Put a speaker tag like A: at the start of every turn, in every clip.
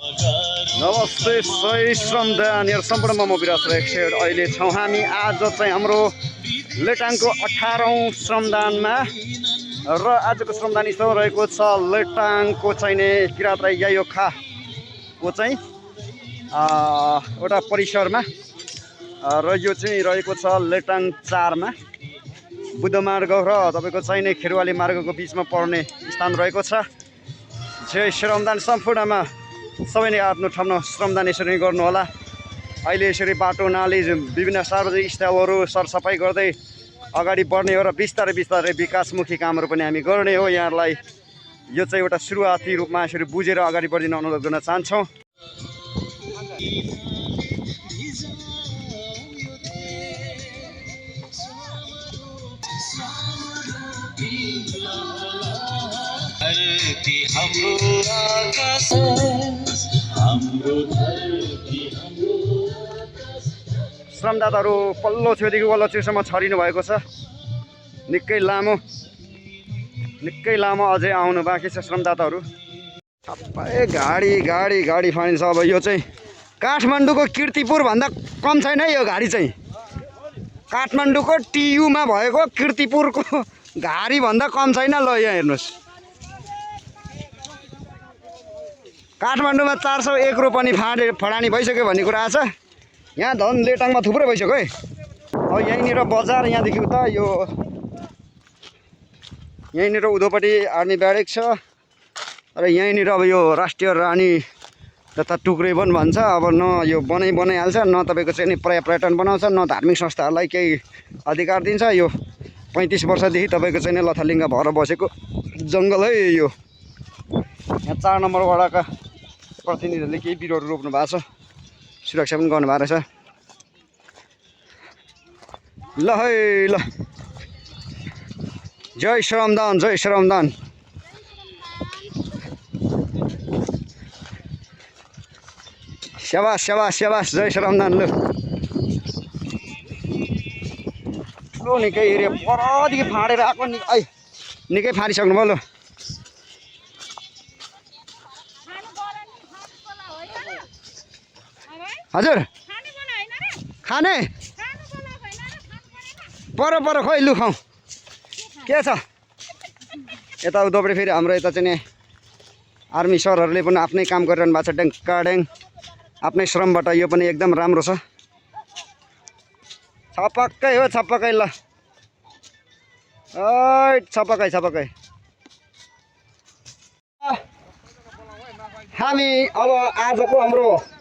A: नमस्ते सही श्रमदान यहाँ सम्पूर्णमा म विराज रहेको छु। अहिले छौँ हामी आज चाहिँ हाम्रो लेटाङको 18औं श्रमदानमा र आजको श्रमदान स्थल रहेको छ लेटाङको चाहिँ नि किरात राई यायोखाको चाहिँ एउटा परिसरमा र यो चाहिँ रहेको छ लेटाङ 4 मा बुद्ध मार्ग र तपाईको चाहिँ नि खेरवाली मार्गको बीचमा पर्ने स्थान रहेको छ। जय श्रमदान सम्पूर्णमा सबैले आफ्नो ठाउँमा श्रमदान यसरी गर्नु होला। अहिले यसरी बाटो नाली विभिन्न सार्वजनिक स्थलहरू सरसफाइ गर्दै अगाडि बढ्ने हो र बिस्तारै बिस्तारै विकासमुखी कामहरू पनि हामी गर्ने हो। यहाँलाई यो चाहिँ एउटा सुरुवाती रूपमा यसरी बुझेर अगाडि बढ्दिन अनुरोध गर्न चाहन्छौँ। श्रमदाताहरू पल्लो छेउदेखि वल्लो छेउसम्म छरिनु भएको छ। निकै लामो अझै आउनु बाँकी छ श्रमदाताहरू। सबै गाडी गाडी गाडी फाइन्छ। अब यो चाहिँ काठमाडौँको कीर्तिपुर भन्दा कम छैन है। यो गाडी चाहिँ काठमाडौँको टियुमा भएको कीर्तिपुरको गाडी भन्दा कम छैन। ल यहाँ हेर्नुहोस्, काठमाडौँमा 401 रोपनी फडानी भइसक्यो भन्ने कुरा छ। यहाँ धन लेटाङमा थुप्रै भइसक्यो है। अब यहीँनिर बजार, यहाँदेखि उता यो यहीँनिर उधोपट्टि आर्मी ब्यारेक छ र यहीँनिर अब यो राष्ट्रिय रानी तथा टुक्रे वन भन्छ। अब न यो बनाइहाल्छ, न तपाईँको चाहिँ नि पर्यटन बनाउँछ, न धार्मिक संस्थाहरूलाई केही अधिकार दिन्छ। यो 35 वर्षदेखि तपाईँको चाहिँ नि लथालिङ्ग भएर बसेको जङ्गल है यो। यहाँ 4 नम्बर वडाका प्रतिनिधिहरूले केही बिरुवाहरू रोप्नु भएको छ, सुरक्षा पनि गर्नु भएको रहेछ। ल है ल, जय श्रमदान, जय श्रमदान। स्याबास स्याबास स्याबास, जय श्रमदान। ल ठुलो निकै एरिया परदेखि फाँडेर आएको निकै फाँडिसक्नु भयो। ल हजुर खाने पर खोइ लु खाउँ के छ। यता उतापट्टि फेरि हाम्रो यता चाहिँ नि आर्मी सरहरूले पनि आफ्नै काम गरिरहनु भएको छ। ड्याङ आफ्नै श्रमबाट यो पनि एकदम राम्रो छ। छपक्कै हो छपक्कै। ल छपक्कै। हामी अब आजको हाम्रो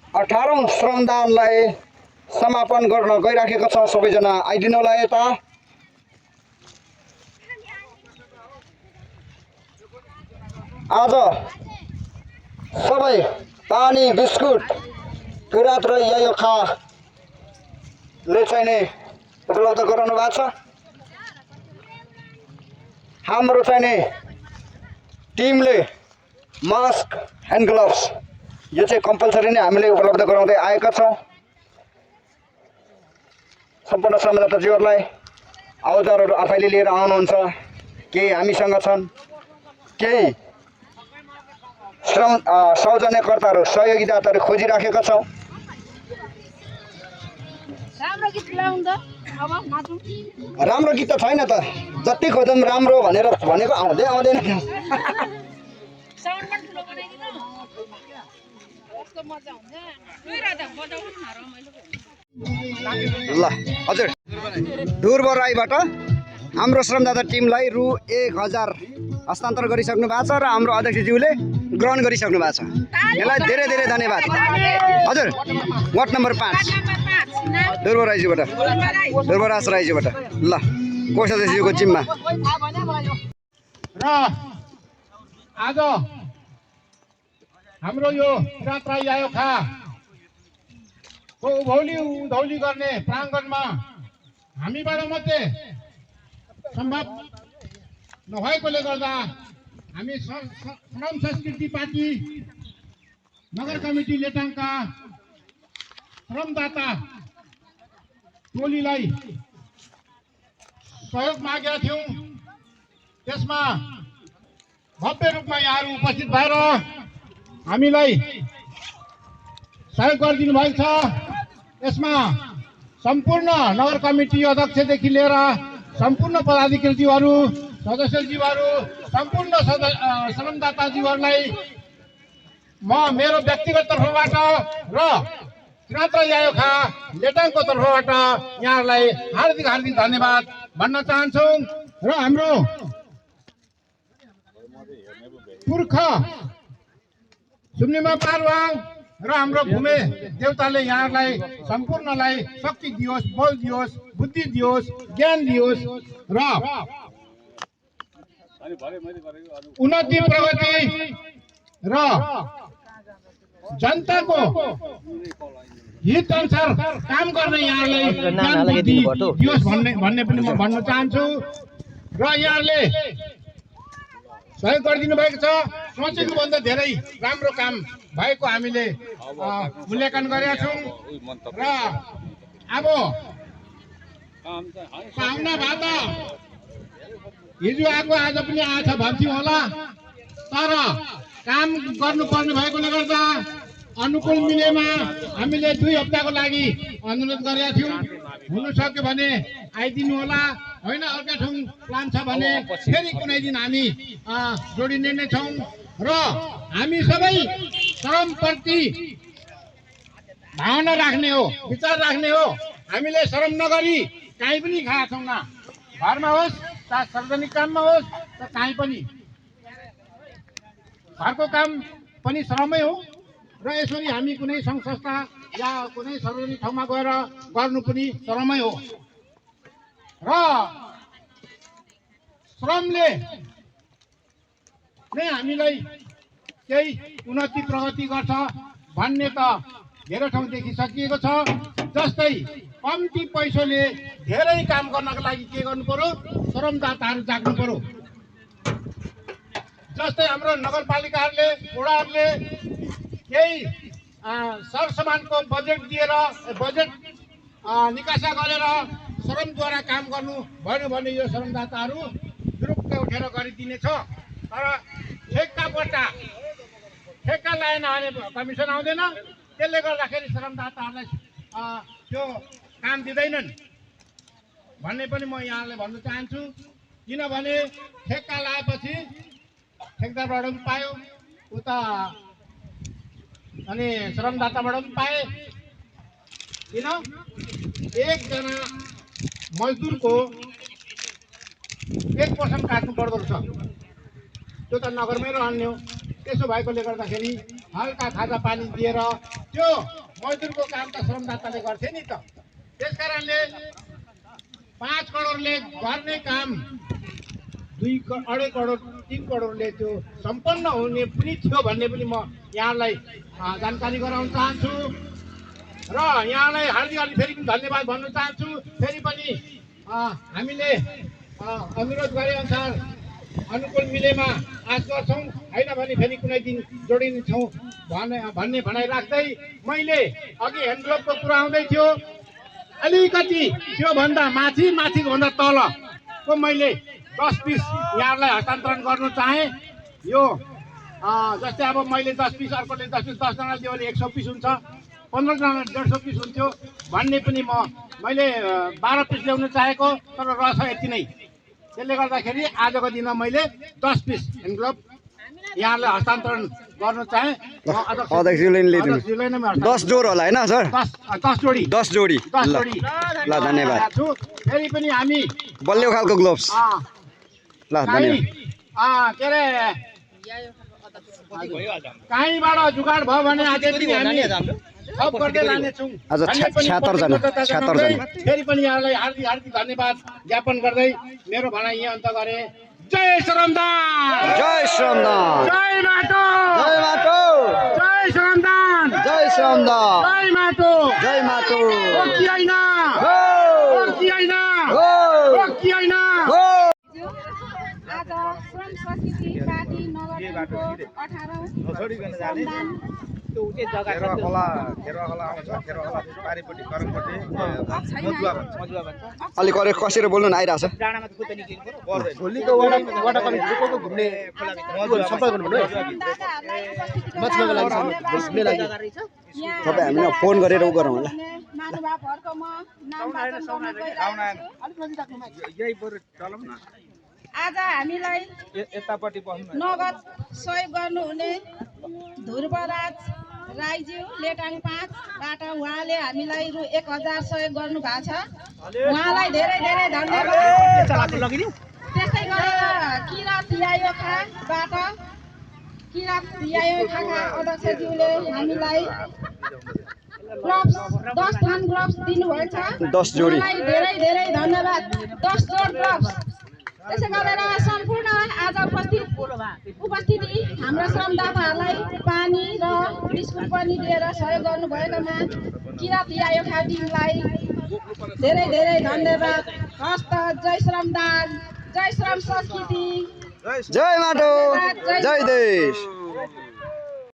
A: 18औं श्रमदानलाई समापन गर्न गइराखेको छ। सबैजना आइदिनु होला यता। आज सबै पानी बिस्कुट किरात राई यायोखाले चाहिँ नि उपलब्ध गराउनु भएको छ। हाम्रो चाहिँ नि टिमले मास्क ह्यान्ड ग्लोभ्स यो चाहिँ कम्पलसरी नै हामीले उपलब्ध गराउँदै आएका छौँ। सम्पूर्ण श्रमदाताजीहरूलाई औजारहरू आफैले लिएर आउनुहुन्छ। केही हामीसँग छन्, केही सौजन्यकर्ताहरू सहयोगीदाताहरू खोजिराखेका छौँ। राम्रो गीत त छैन त, जति खोजौँ राम्रो भनेर भनेको आउँदैन। ल हजुर, दुर्बराईबाट हाम्रो श्रमदाता टिमलाई रु 1000 हस्तान्तरण गरिसक्नु भएको छ र हाम्रो अध्यक्षज्यूले ग्रहण गरिसक्नु भएको छ। यसलाई धेरै धेरै धन्यवाद। हजुर, वार्ड नम्बर 5 दुर्बराज राईज्यूबाट। ल कोषाध्यक्षज्यूको जिम्मा।
B: र आज हाम्रो यो किरात राई यायोखाको उधौली गर्ने प्राङ्गणमा हामीबाट मात्रै सम्भव नभएकोले गर्दा हामी श्रम संस्कृति पार्टी नगर कमिटी लेटाङका श्रमदाता टोलीलाई सहयोग मागेका थियौँ। त्यसमा भव्य रूपमा यहाँहरू उपस्थित भएर हामीलाई सहयोग गरिदिनु भएको छ। यसमा सम्पूर्ण नगर कमिटी अध्यक्षदेखि लिएर सम्पूर्ण पदाधिकारीज्यूहरू, सदस्यज्यूहरू, सम्पूर्ण श्रमदाताज्यूहरूलाई म मेरो व्यक्तिगत तर्फबाट र त्रिनात्र यायोखा लेटाङको तर्फबाट यहाँहरूलाई हार्दिक हार्दिक धन्यवाद भन्न चाहन्छु। र हाम्रो पुर्खा सुम्निमा पारुवाङ र हाम्रो भूमे देवताले यहाँहरूलाई सम्पूर्णलाई शक्ति दियोस्, बल दियोस्, बुद्धि दियोस्, ज्ञान दियोस् र उन्नति प्रगति र जनताको हित अनुसार काम गर्ने यहाँलाई ज्ञान बुद्धि दियोस् भन्ने पनि म भन्न चाहन्छु। र यहाँले सहयोग गरिदिनु भएको छ। सोचेको भन्दा धेरै राम्रो काम भएको हामीले मूल्याङ्कन गरेका छौँ। र अब पाहुना भात हिजो आएको आज पनि आएछ भन्थ्यौँ होला, तर काम गर्नुपर्ने भएकोले गर्दा अनुकूल मिलेमा हामीले 2 हप्ताको लागि अनुरोध गरेका थियौँ। हुन सक्यो भने आइदिनु होला, होइन अर्का ठाउँ प्लान छ भने फेरि कुनै दिन हामी जोडिने नै छौँ। र हामी सबै श्रमप्रति भावना राख्ने हो, विचार राख्ने हो। हामीले श्रम नगरी काहीँ पनि खाएका छौँ, घरमा होस् चाहे सार्वजनिक काममा होस् त काहीँ पनि। घरको काम पनि श्रमै हो र यसरी हामी कुनै सङ्घ संस्था या कुनै सार्वजनिक ठाउँमा गएर गर्नु पनि श्रमै हो। र श्रमले नै हामीलाई केही उन्नति प्रगति गर्छ भन्ने त धेरै ठाउँ देखिसकिएको छ। जस्तै कम्ती पैसाले धेरै काम गर्नको लागि के गर्नु पर्यो, श्रमदाताहरू जाग्नु पर्यो। जस्तै हाम्रो नगरपालिकाहरूले, वडाहरूले केही सरसामानको बजेट दिएर बजेट निकासा गरेर श्रमद्वारा काम गर्नु भयो भने यो श्रमदाताहरू ग्रुपले उठेर गरिदिनेछ। तर ठेक्का लाएन भने कमिसन आउँदैन, त्यसले गर्दाखेरि श्रमदाताहरूलाई त्यो काम दिँदैनन् भन्ने पनि म यहाँलाई भन्न चाहन्छु। किनभने ठेक्का लाएपछि ठेकदारबाट पनि पायो, उता अनि श्रमदाताबाट पनि पाए। किन एकजना मजदुरको 1% काट्नु पर्दो रहेछ, त्यो त नगरमै रहने हो। त्यसो भएकोले गर्दाखेरि हल्का खाजा पानी दिएर त्यो मजदुरको काम त श्रमदाताले गर्थे नि त। त्यसकारणले 5 करोडले गर्ने काम 2.5 करोड 3 करोडले त्यो सम्पन्न हुने पनि थियो भन्ने पनि म यहाँलाई जानकारी गराउन चाहन्छु। र यहाँलाई हार्दिक हार्दिक फेरि पनि धन्यवाद भन्न चाहन्छु। फेरि पनि हामीले अनुरोध गरे अनुसार अनुकूल मिलेमा आश गर्छौँ, होइन भने फेरि कुनै दिन जोडिनेछौँ भन्ने भनाइ राख्दै मैले अघि ह्यान्डग्लोभको कुरा आउँदै थियो, अलिकति त्योभन्दा माथिको भन्दा तलको मैले 10 पिस यहाँलाई हस्तान्तरण गर्नु चाहेँ। यो जस्तै अब मैले 10 पिस, अर्कोले 10 पिस, 10 जनाले दियो भने 100 पिस हुन्छ, 15 जनाले 150 पिस हुन्थ्यो भन्ने पनि मैले 12 पिस ल्याउन चाहेको, तर रहेछ यति नै। त्यसले गर्दाखेरि आजको दिनमा मैले 10 पिस ह्यान्डग्लोभ यहाँलाई हस्तान्तरण गर्न चाहेँ।
A: अध्यक्षज्यूले नै ल्याइदिनु। 10 जोड होला होइन सर?
B: 10 जोडी।
A: 10 जोडी। ल धन्यवाद।
B: फेरि पनि हामी
A: बलियो खालको ग्लोभ्स। ल धन्यवाद।
B: के अरे कहीँबाट जुगाड भयो भने अझै पनि हामी थप गर्दै लानेछौँ।
A: आज 76 जना।
B: फेरि पनि यहाँलाई हार्दिक हार्दिक धन्यवाद ज्ञापन गर्दै मेरो भनाइ यहाँ अन्त गरे। जय श्रमदान,
A: जय श्रमदान,
B: जय माटो,
A: जय माटो,
B: जय श्रमदान,
A: जय श्रमदान,
B: जय माटो,
A: जय माटो।
B: रोकी होइन, रोकी होइन, रोकी होइन।
C: आज श्रम संस्कृति पार्टी नगरको 18औं श्रमदान त्यो उतै जग्गा छ त्यो
D: खेरुवा खोला आउँछ खेरुवा खोला पारिपट्टि करमपट्टि मजुवा भन्छ
A: अलिक अरू कसेर बोल्नु न आइरहेछ
C: डाँडामा त खुट्टा निक्लिनु पर्यो
D: पर्दैन
E: भोलिको वाटर कमिटीले को घुम्ने सम्पर्क गर्नु भन्नु मछुवाको लागि घुम्ने लागि
C: जग्गा रहेछ
A: तपाईँ हामीलाई फोन गरेर उ गरौँ होला
F: महानुभावहरूको म नामवाचन गर्न गइरहेको छु।
D: यही बरु चलौँ न
F: आज हामीलाई
D: यतापट्टि बस्नु
F: नगद सहयोग गर्नुहुने ध्रुवराज राईज्यू लेटाङ 5 बाट उहाँले हामीलाई रु 1000 सहयोग गर्नु भएको छ। उहाँलाई धेरै धेरै धन्यवाद।
C: चलाको लगिदिउँ
F: त्यस्तै गरेर किरात यायोखाबाट किरात यायोखाका अध्यक्षज्यूले हामीलाई ग्लोभ्स 10 थान ग्लोभ्स दिनुभएको छ।
A: 10 जोडी
F: उहाँलाई धेरै धेरै धन्यवाद। 10 जोड ग्लोभ्स। त्यसै गरेर सम्पूर्ण आज उपस्थिति हाम्रा श्रमदाताहरूलाई पानी र बिस्कुट पनि दिएर सहयोग गर्नुभएकोमा किरात यायोखा टिमलाई धेरै धेरै धन्यवाद। हस्त जय श्रमदान, जय श्रम संस्कृति,
A: जय माटो जय देश।